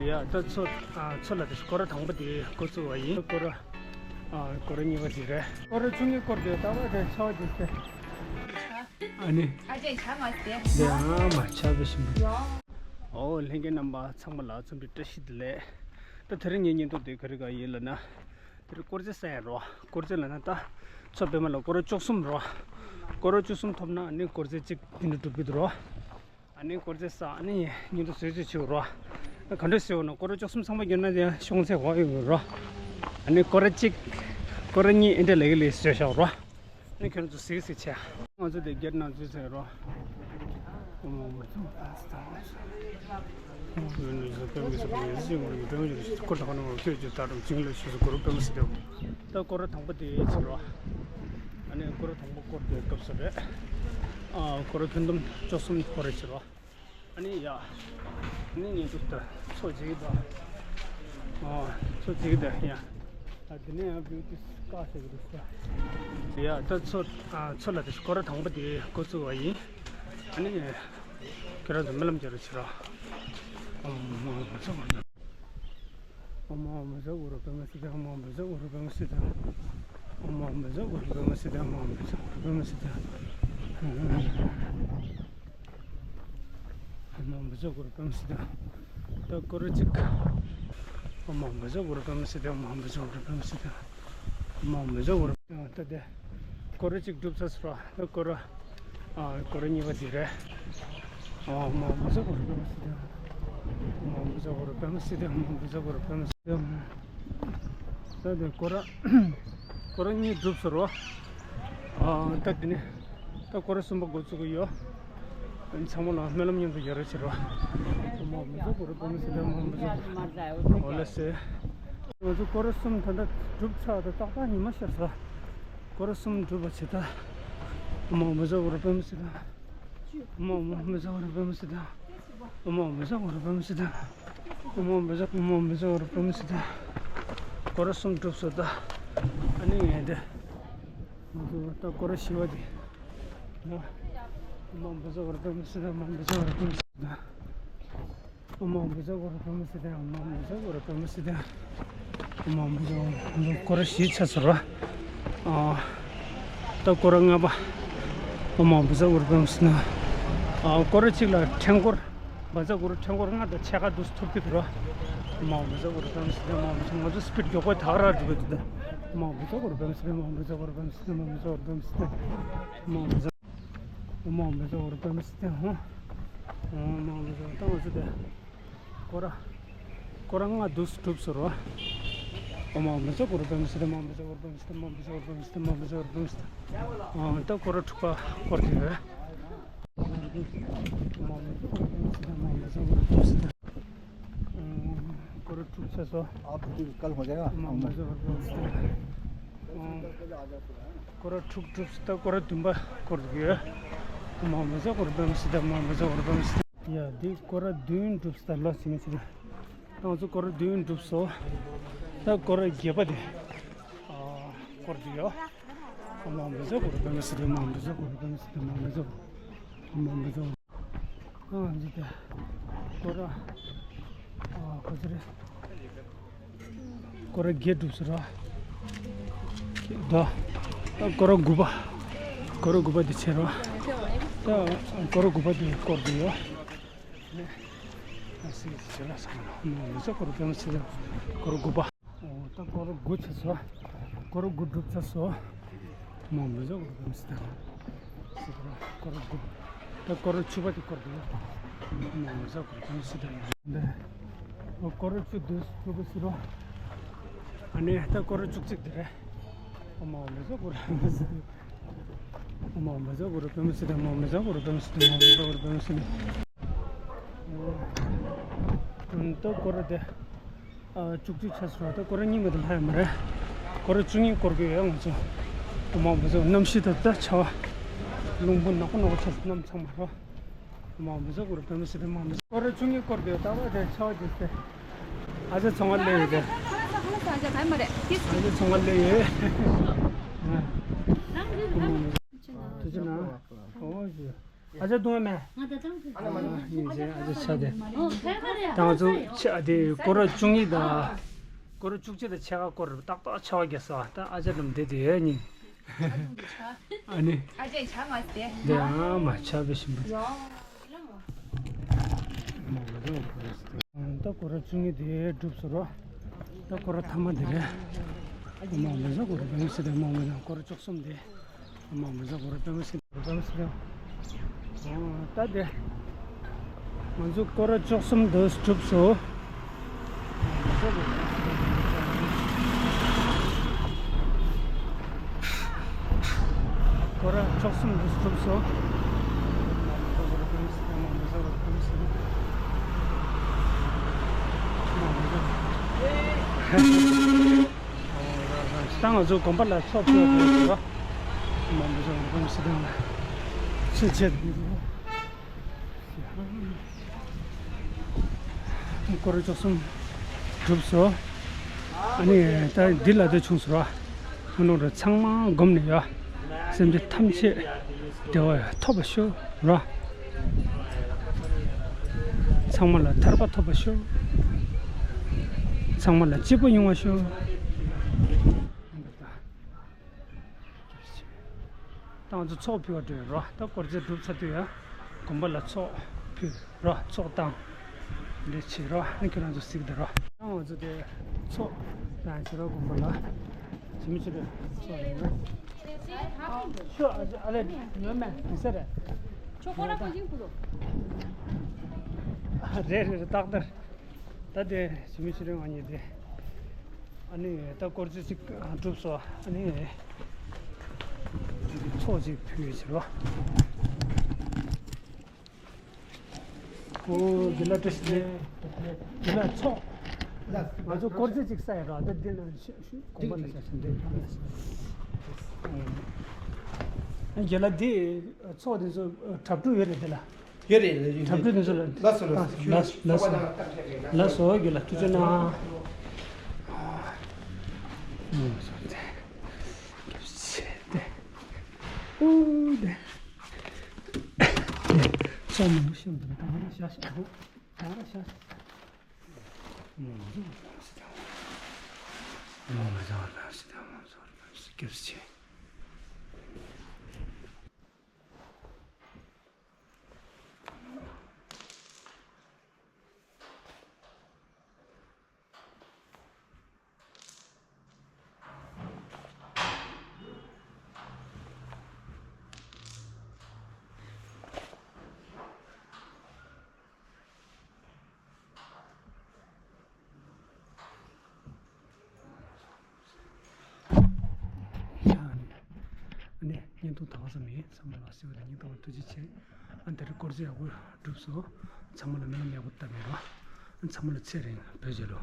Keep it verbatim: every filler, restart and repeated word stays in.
ཡ་ད་ཚོ་ཨ་ཚོ་ལ་དེ་སྐོར་ར་དང་པོ་དེ་འགོ་བཙུགས་པ་ཡིན། སྐོར་ར་ཨ་སྐོར་ར་གཉིས་པ་དེ་རེད། སྐོར་ར་བཅུ་གཉིས་སྐོར་དེ་ད་བ་དེ་ཆ་བ་དེ་ཚེ་ཨ་ནི། ཨ་ཅེ་ཆ་མ་སྟེ། དེ་ཨ་མ་ཆ་བེ་ཤིན་པོ། ཨོ་ལྷན་རྒྱས་རྣམ་པ་ཚང་མ་ལ་འཚམས་འདྲི་བཀྲ་ཤིས་བདེ་ལེགས། ད་དེ་རིང་ངའི་བརྙན་ཐུང་དེ་ག་རེ་ག་ཡིན་ལབ་ན། དེ་རིང་སྐོར་རྩེད་ས་ཡ་རོ། སྐོར་རྩེད་ལབ་ན་ད་ཚོ་པད་མ་ལ་སྐོར་ར་བཅུ་གསུམ་རོ། སྐོར་ར་བཅུ་གསུམ་ཐོབ་ན་ཨ་ནི་སྐོར་རྩེད་གཅིག་དེ་འདྲ་འགྲུབ་ཀྱི་འདུག་རོ། ཨ་ནི་སྐོར་རྩེད་ས་ཨ་ནི་ཉིན་དུ་བཟོས་བཅོས་བྱེད་རོ། ག་འདྲ་ཟེར་བ་ན་སྐོར་ར་བཅུ་གསུམ་ཚང་མ་བརྒྱབ་ན་ཡང་ཤོང་ཚད་འོག་ཡོད་རོ། ཨ་ནི་སྐོར་ར་གཅིག་སྐོར་ར་གཉིས་ཨེ་འདྲ་ལེ་གི་ལེ་བཟོས་བཞག་རོ། ཨ་ནི་ཁྱོད་ཚོ་གཟིགས་གཟིགས་བྱས། ང་ཚོ་དེ་གེ་ཊི་ནང་ཚུད་ཚར་རོ། ཨོ་མ་མ་ཚང་ད་ས་ད་ང་ཚོ་ཨོ་ཡོད་ནི་ཚོ་པད་མ་སི་པད་མ་ཡོད་ཚོ་ཅིག་ངོ་ཡོད་པད་མ་ཡོད་ཚོ་སྐོར་ད་ཁོ་ན་ངོ་ཁྱོད་ཀྱི་ད་དུང་ཅིང་ལ་ཤི་སོ་སྐོར་པད་མ་སི་དེ། ད་སྐོར་ར་དང་པོ་དེ་ཕྱིན་རོ། ཨ་ནི་སྐོར་ར་དང་པོ་སྐོར་དེ་སྐབས་སུ་རེད། ཨ་སྐོར་ར་ཁྱོན་བསྡོམས་བཅུ་གསུམ་སྐོར་རེ་ཕྱིན་རོ། ཨ་ནི་ཡ། ཨ་ནི་ངས་འདུག་ད་ཚོ་གཅིག་ད། ཨ་ཚོ་གཅིག་ད་ཡ། ཨ་དེ་ནས་ཡང་བིའུ་ཏི་སི་ཀ་ཟེར་གི་འདུག་ད། ཡ་ད་ཚོ་ཨ་ཚོ་ལ་དེ་སྐོར་ར་དང་པོ་དེ་འགོ་བཙུགས་པ་ཡིན། ཨ་ནི། ཁྱེད་རང་ཚོ་སྨོན་ལམ་རྒྱག་རོགས་བྱེད་རོགས། ཨོཾ་ཨོཾ་བཛྲ་གུ་རུ་པདྨ་སིདྡྷི། ཨོཾ་ཨོཾ་བཛྲ་གུ་རུ་པདྨ་སིདྡྷི། ཨོཾ་ཨོཾ་བཛྲ་གུ་རུ་པདྨ་སིདྡྷི། ཨོཾ་ཨོཾ་བཛྲ་གུ་རུ་པདྨ་སིདྡྷི། ཨོཾ་ཨོཾ་བཛྲ་གུ་རུ་པདྨ་སིདྡྷི། ཨོཾ་ཨོཾ་བཛྲ་གུ་རུ་པདྨ་སིདྡྷི། ད་སྐོར་ར་གཅིག་ཨོཾ་ཨོཾ་བཛྲ་གུ་རུ་པདྨ་སིདྡྷི། ཨོཾ་ཨོཾ་བཛྲ་གུ་རུ་པདྨ་སིདྡྷི། ཨོཾ་ཨོཾ་བཛྲ་གུ་རུ། ད་དེ་སྐོར་ར་གཅིག་གྲུབ་ཚར་སོང་ར། ད་སྐོར་ར་ཨ་སྐོར་ར་གཉིས་པ་དེ་རེད། ཨོཾ་ཨོཾ་བཛྲ་གུ་རུ་པདྨ་སིདྡྷི། ཨོཾ་ཨོཾ་བཛྲ་གུ་རུ་པདྨ་སིདྡྷི། ཨོཾ་ཨོཾ་བཛྲ་གུ་རུ་པདྨ་སིདྡྷི། ད་དེ་སྐོར་ར་སྐོར་ར་གཉིས་གྲུབ་སོང་ར། ཨ་ད་དེ་ནས་ད་སྐོར་ར་གསུམ་པ་འགོ་བཙུགས་ཀྱི་ཡོད། ཚང་མ་ལ་སྨོན་ལམ་མཉམ་དུ་ཡོད་རེ་བྱེད་རོགས། ཨོཾ་ཨོཾ་བཛྲ་གུ་རུ་པདྨ་སིདྡྷི། ཨོཾ་ཨོཾ་བཛྲ་གུ་རུ། འོ་ལགས་སེ། ང་ཚོ་སྐོར་ར་གསུམ་ད་ལྟ་གྲུབ་ཚར་ད་ཏག་ཏག་ཉི་མ་ཤར་སོང་། སྐོར་ར་གསུམ་གྲུབ་པ་བྱེད་ད། ཨོཾ་ཨོཾ་བཛྲ་གུ་རུ་པདྨ་སིདྡྷི། ཨོཾ་ཨོཾ་བཛྲ་གུ་རུ་པདྨ་སིདྡྷི། ཨོཾ་ཨོཾ་བཛྲ་གུ་རུ་པདྨ་སིདྡྷི། ཨོཾ་ཨོཾ་བཛྲ། ཨོཾ་ཨོཾ་བཛྲ་གུ་རུ་པདྨ་སིདྡྷི། སྐོར་ར་གསུམ་གྲུབ་སོང་ད། ཨ་ནི་ངས་དེ། ང་ཚོ་ད་སྐོར་ར་བཞི་པ་དེ། ཨོཾ་ཨོཾ་བཛྲ་གུ་རུ་པདྨ་སིདྡྷི། ཨོཾ་ཨོཾ་བཛྲ་གུ་རུ་པདྨ་སིདྡྷི། ཨོཾ་ཨོཾ་བཛྲ་གུ་རུ་པདྨ་སིདྡྷི། ཨོཾ་ཨོཾ་བཛྲ་གུ་རུ་པདྨ་སིདྡྷི། ཨོཾ་ཨོཾ་བཛྲ་གུ་རུ། སྐོར་ར་བཞི་ཚར་སོང་ར། ཨ་ད་སྐོར་ར་ལྔ་པ། ཨོཾ་ཨོཾ་བཛྲ་གུ་རུ་པདྨ་སིདྡྷི། ཨ་སྐོར་ར་གཅིག་ལ་ཕྲེང་སྐོར། བཛྲ་གུ་རུ་ཕྲེང་སྐོར་ལྔ་དང་ཕྱེད་ཀ་འདུག་ཐུབ་ཀྱི་འདུག་ར། ཨོཾ་ཨོཾ་བཛྲ་གུ་རུ་པདྨ་སིདྡྷི། ཨོཾ་ཨོཾ་བཛྲ། ང་ཚོ་སི་པིཌ་མགྱོགས་པོ་ད་ག་རང་འགྲོ་གི་འདུག་ད། ཨོཾ་ཨོཾ་བཛྲ་གུ་རུ་པདྨ་སིདྡྷི། ཨོཾ་ཨོཾ་བཛྲ་གུ་རུ་པདྨ་སིདྡྷི། ཨོཾ་ཨོཾ་བཛྲ་གུ་རུ་པདྨ་སིདྡྷི། ཨོཾ་ཨོཾ་བཛྲ། ཨོཾ་ཨོཾ་བཛྲ་གུ་རུ་པདྨ་སིདྡྷི། ཧོ། ཨོཾ་ཨོཾ་བཛྲ། ད་ང་ཚོ་དེ། སྐོར་ར། སྐོར་ར་ལྔ་འདུག་གྲུབ་སོང་ར། ཨོཾ་ཨོཾ་བཛྲ་གུ་རུ་པདྨ་སིདྡྷི། ཨོཾ་ཨོཾ་བཛྲ་གུ་རུ་པདྨ་སིདྡྷི། ཨོཾ་ཨོཾ་བཛྲ་གུ་རུ་པདྨ་སིདྡྷི། ཨོཾ་ཨོཾ་བཛྲ་གུ་རུ་པདྨ་སིདྡྷི། ཨ་ད་སྐོར་ར་དྲུག་པ་སྐོར་གྱི་རེད། ཨོཾ་ཨོཾ་བཛྲ་གུ་རུ་པདྨ་སིདྡྷི། ཨོཾ་ཨོཾ་བཛྲ་གུ་རུ་པདྨ་སིདྡྷི། སྐོར་ར་དྲུག་ཚར་སོང་། आप तो कल हो जाएगा। ཨོཾ་ཨོཾ་བཛྲ་གུ་རུ་པདྨ་སིདྡྷི། སྐོར་ར་དྲུག་གྲུབ་སོང་། ད་སྐོར་ར་བདུན་པ་སྐོར་གྱི་ཡོད། ཨོཾ་ཨོཾ་བཛྲ་གུ་རུ་པདྨ་སིདྡྷི། ཨོཾ་ཨོཾ་བཛྲ་གུ་རུ་པདྨ་སིདྡྷི། ཡ་འདི་སྐོར་ར་བདུན་གྲུབ་སོང་། ད་ལོ་ཕྱི་མ་ཕྱི་མ། ད་ང་ཚོ་སྐོར་ར་བདུན་གྲུབ་སོང་། ད་སྐོར་ར་བརྒྱད་པ་དེ། ཨ་སྐོར་གྱི་ཡོད། ཨོཾ་ཨོཾ་བཛྲ་གུ་རུ་པདྨ་སིདྡྷི། ཨོཾ་ཨོཾ་བཛྲ་གུ་རུ་པདྨ་སིདྡྷི། ཨོཾ་ཨོཾ་བཛྲ་གུ་རུ། ཨོཾ་ཨོཾ་བཛྲ་གུ་རུ། ཨ་འདི་དེ། སྐོར་ར། ཨ་ག་ཚོད་རེད། སྐོར་ར་བརྒྱད་གྲུབ་སོང་ར། ད། ད་སྐོར་ར་དགུ་པ། སྐོར་ར་དགུ་པ་དེ་ཕྱིན་ར། ད་སྐོར་ར་དགུ་པ་དེ་སྐོར་གྱི་ཡོད། ཨ་སི་ཨ་སི་ལ་སོང་ལ། ཨོཾ་ཨོཾ་བཛྲ་གུ་རུ་པདྨ་སིདྡྷི། སྐོར་ར་དགུ་པ། ཨོ་ད་སྐོར་ར་དགུ་ཚར་སོང་། སྐོར་ར་དགུ་གྲུབ་ཚར་སོང་། ཨོཾ་ཨོཾ་བཛྲ་གུ་རུ་པདྨ་སིདྡྷི། སྐོར་ར་དགུ། ད་སྐོར་ར་བཅུ་པ་དེ་སྐོར་གྱི་ཡོད། ཨོཾ་ཨོཾ་བཛྲ་གུ་རུ་པདྨ་སིདྡྷི། འདི། སྐོར་ར་བཅུ་དེ་གྲུབ་སོང་ར། ཨ་ནི་ད་སྐོར་ར་བཅུ་གཅིག་དེ་རེད། ཨོཾ་ཨོཾ་བཛྲ་གུ་རུ་པདྨ་སིདྡྷི། ཨོཾ་ཨོཾ་བཛྲ་གུ་རུ་པདྨ་སིདྡྷི། ཨོཾ་ཨོཾ་བཛྲ་གུ་རུ་པདྨ་སིདྡྷི། ཨོཾ་ཨོཾ་བཛྲ་གུ་རུ་པདྨ་སིདྡྷི། ཨོ། ད་སྐོར་ར་དེ། ཨ་བཅུ་གཅིག་ཆགས་སོང་། ད་སྐོར་ར་གཉིས་མ་གཏོགས་ལྷག་ཡོད་མ་རེད། སྐོར་ར་བཅུ་གཉིས་སྐོར་གྱི་ཡོད་ང་ཚོ། ཨོཾ་ཨོཾ་བཛྲ། གནམ་གཤིས་ད་ལྟ་ཆར་པ། རླུང་བུ་ནག་པོ་ནག་པོ་ཆགས་སོང་། གནམ་ཚང་མ་རོ། ཨོཾ་ཨོཾ་བཛྲ་གུ་རུ་པདྨ་སིདྡྷི། ཨོཾ་ཨོཾ་བཛྲ། སྐོར་ར་བཅུ་གཉིས་སྐོར་དེ་ད་བ་དེ་ཆར་པ་དེ་སེ། ཨ་ཅག་ཚོང་ཁང་སླེབས་ཡོད་དེ། ཨ་ཅག་ཚོང་ཁང་སླེབས་ཡོད། ཨོཾ་ཨོཾ་བཛྲ། ཐུགས་རྗེ་གནང་། ཨོ་ཞེས། ཨ་ཅག་བཏུང་བ་མེད། ང་ད་ལྟ་ཡིན་ཟེར། ཨ་ཅག་ཆ་དེ། ཨོ་ཕལ་པ་རེད། ད་ང་ཚོ་ཆ་དེ་སྐོར་ར་བཅུ་གཉིས་དང་། སྐོར་ར་བཅུ་གཅིག་དང་ཕྱེད་ཀ་སྐོར་ར་ཏག་ཏག་ཆ་བ་རྒྱག་སོང་། ད་ཨ་ཅག་འགྲམ་བསྡད་དེ་ཡོད་ཉིན། ཨ་ནི། ཨ་ཅག་ཆ་མ་སྟེ། དེ་ཨ་མ་ཆ་བའི་ཞིམ་པོ། ད་སྐོར་ར་བཅུ་གཉིས་དེ་གྲུབ་སོང་རོ། ད་སྐོར་ར་ཐ་མ་དེ་རེད། མ་མི་ཟ་སྐོར་ར་བེམ་སི་དེ་མ་མི་ཟ་སྐོར་ར་བཅུ་གསུམ་དེ། མ་མི་ཟ་སྐོར་ར་བེམ་སི་བེམ་སི་དེ། ད་དེ། ང་ཚོ་སྐོར་ར་བཅུ་གསུམ་དུ་གྲུབ་སོང་། སྐོར་ར་བཅུ་གསུམ་དུ་གྲུབ་སོང་། ད་ང་ཚོ་དགོན་པ་ལ་ཚོགས་ཕུལ་བ་དེ་རེད། མ་འདི་ཚོ་དགོན་པ་སི་ཏང་ལ་ཚོད་ཆེ། སྐོར་ར་བཅུ་གསུམ་གྲུབ་སོང་། ཨ་ནི་ད་འདི་ལ་དེ་བྱུང་སོང་ར། ཨ་ནོ་ར་ཚང་མ་སྒོམ་ནས་ཡོད། སེམས་ཅན་ཐམས་ཅད་བདེ་བ་ཐོབ་པ་ཤོག་ར། ཚང་མ་ལ་ཐར་པ་ཐོབ་པ་ཤོག་ཚང་མ་ལ་སྐྱིད་པོ་ཡོང་བ་ཤོག་ད་ང་ཚོ་ཚོགས་ཕུལ་བ་འགྲོ་ཡོད་རོ། ད་སྐོར་ར་གྲུབ་ཚར་དུས་ཡ། དགོན་པ་ལ་ཚོགས་ཕུལ་རོ། ཚོགས་བཏང་། འདི་བྱེད་རོ། ཨ་ཁྱོད་རང་ཚོ་གཟིགས་དང་རོ། ད་ང་ཚོ་དེ་ཚོགས་བཏང་བྱེད་རོ། དགོན་པ་ལ། ཇི་མི་ཇི་རེ་ཚོགས་རེད་རོ། ཤོ་ཨ་ལེ་ཉོན་མེད་དེ་ས་རེད། ཁྱོད་ཁོ་རང་ཁོ་ཅིང་ཕུ་ལོ། རེད་རེད་རེད། ཏག་ཏག་ད་དེ་ཞི་མི་ཞི་རིང་ང་གཉིས་དེ། ཨ་ནི་ད་སྐོར་ར་ཅིག་གྲུབ་སོང་། ཨ་ནི་ཚོགས་ཅིག་ཕུལ་ཡོད་ཕྱིར་རོ། ཨོ་དེ་ལ་བཀྲ་ཤིས་བདེ་ལེགས། དེ་ལ་ཚོགས། ང་ཚོ་སྐོར་ར་ཅིག་ས་ཡོད་རོ། ད་འདི་ན་ཤི་ཤི་དགོན་པ་ལ་ཤ་ཤ་འདི། ཨ་རྒན་ལགས་འདི་ཚོགས་འདི་ཚོ་གྲབས་གྲུབ་ཡོད་རེད་དེ་ལ། ཡོད་རེད་ལ་ཡོད། གྲབས་གྲུབ་འདི་ཚོ་ལ། ལགས་སོ་ལགས་སོ། ལགས་སོ་ལགས་སོ། ལགས་སོ་རྒན་ལགས་ཐུགས་རྗེ་གནང་། ཨོ་སོ་དེ། ཨོ་དེ། ཚོགས་མང་པོ་ཤོད་འདུག་ད་ར་ཤ་ཤ་འདུག་ད་ར་ཤ་ཤ། ཨོ་ང་ཚོ་ང་ཚོ་ང་ཚོ་ང་ཚོ་ང་ཚོ་སྐྱབས་ཆེ། ཡ་ཨ་ནི་ཨ་ནི་བརྙན་ཐུང་དང་པ་ཙམ་ཡིན། ཚང་མ་ལ་བསུ་བ་དང་སྙིང་ཐག་པ་ཐུགས་རྗེ་ཆེ། ཨ་འདིར་སྐོར་ར་ཡག་པོ་གྲུབ་སོང་། ཚང་མ་ལ་སྨོན་ལམ་ཡག་པོ་བཏབ་ཡོད་ར། ཚང་མ་ལ་ཚེ་རིང་བོད་རྒྱལ་ལོ།